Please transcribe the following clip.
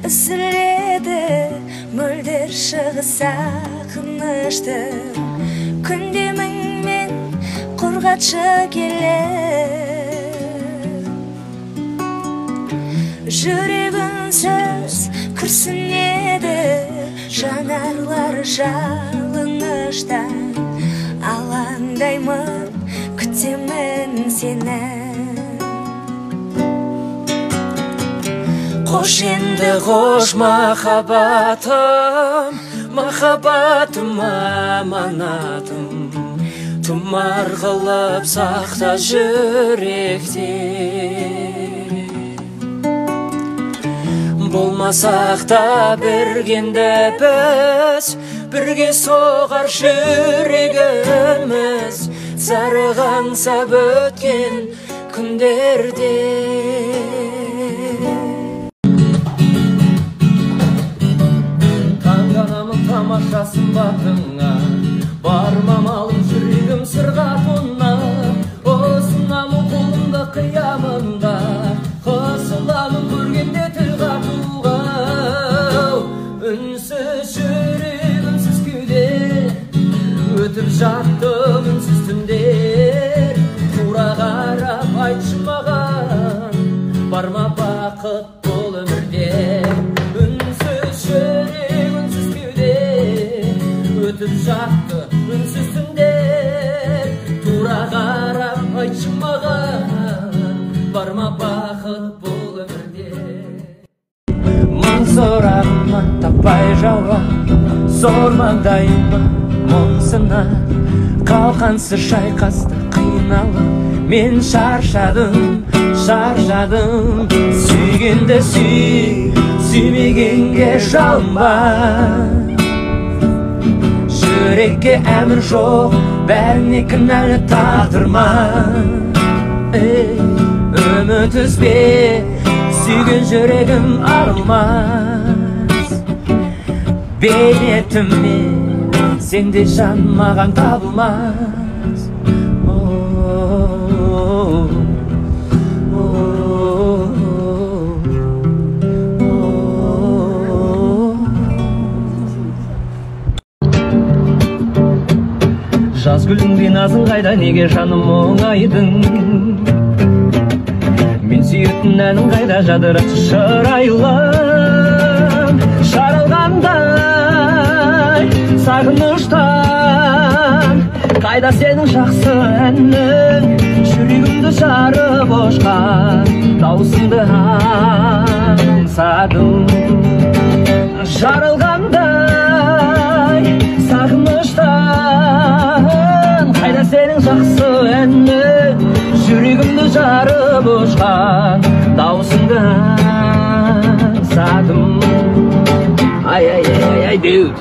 Үзіледі мөлдір шығы сағыныштың. Күндеміңмен құрғатшы келіп, жүрек үнсіз күрсінеді, жанарлар жалыныштан. Алаңдаймын, күтемін сені. Қош енді қош махаббатым, махаббатым аманатым. Тұмар қылып сақта жүректе. Болмасақ та біргенді біз, бірге соғар жүрегіміз. Зарығаңсап өткен күндерде. Таңғанамын тамаша сымбатыңа, бар мамалым жүрегім сырға тона. Ұсынамын қолымды қиямында, қысыламын көргенде тіл қатуға. Үнсіз жүрек, үнсіз кеуде, өтіп жаттым үнсіз түндер. Тура қарап айтшы маған, бар ма бақыт бұл өмірде? Үнсіз жүрек, үнсіз кеуде, өтіп жатты үнсіз түндер. Тура қарап айтшы маған, бар ма бақыт бұл өмірде? Мың сұрағыма таппай жауап, зор маңдайыма мұң сынап, қалқансыз шайқасты қиналып, мен шаршадым, шаршадым. Сүйгенді сүй, сүймегенге жалынба. Жүрекке әмір жоқ, бәріне кінәлі тағдырма. Үміт үзбе, сүйген жүрегім арылмас. Бейнетіме сендей жан маған табылмас. Жаз гүліңдей назың қайда, неге жаным мұңайдың? Мен сүйетін әнің қайда, жадыратшы шырайлым. Жаралғандай сағыныштан, қайда сенің жақсы әнің? Жүрегімді жарып ұшқан дауысыңды аңсадым. Жаралғандай сағыныштан, қайда сенің жақсы әнің? Жүрегімді жарып ұшқан дауысыңды аңсадым. Ай, ай, ай, ай, ай, деу.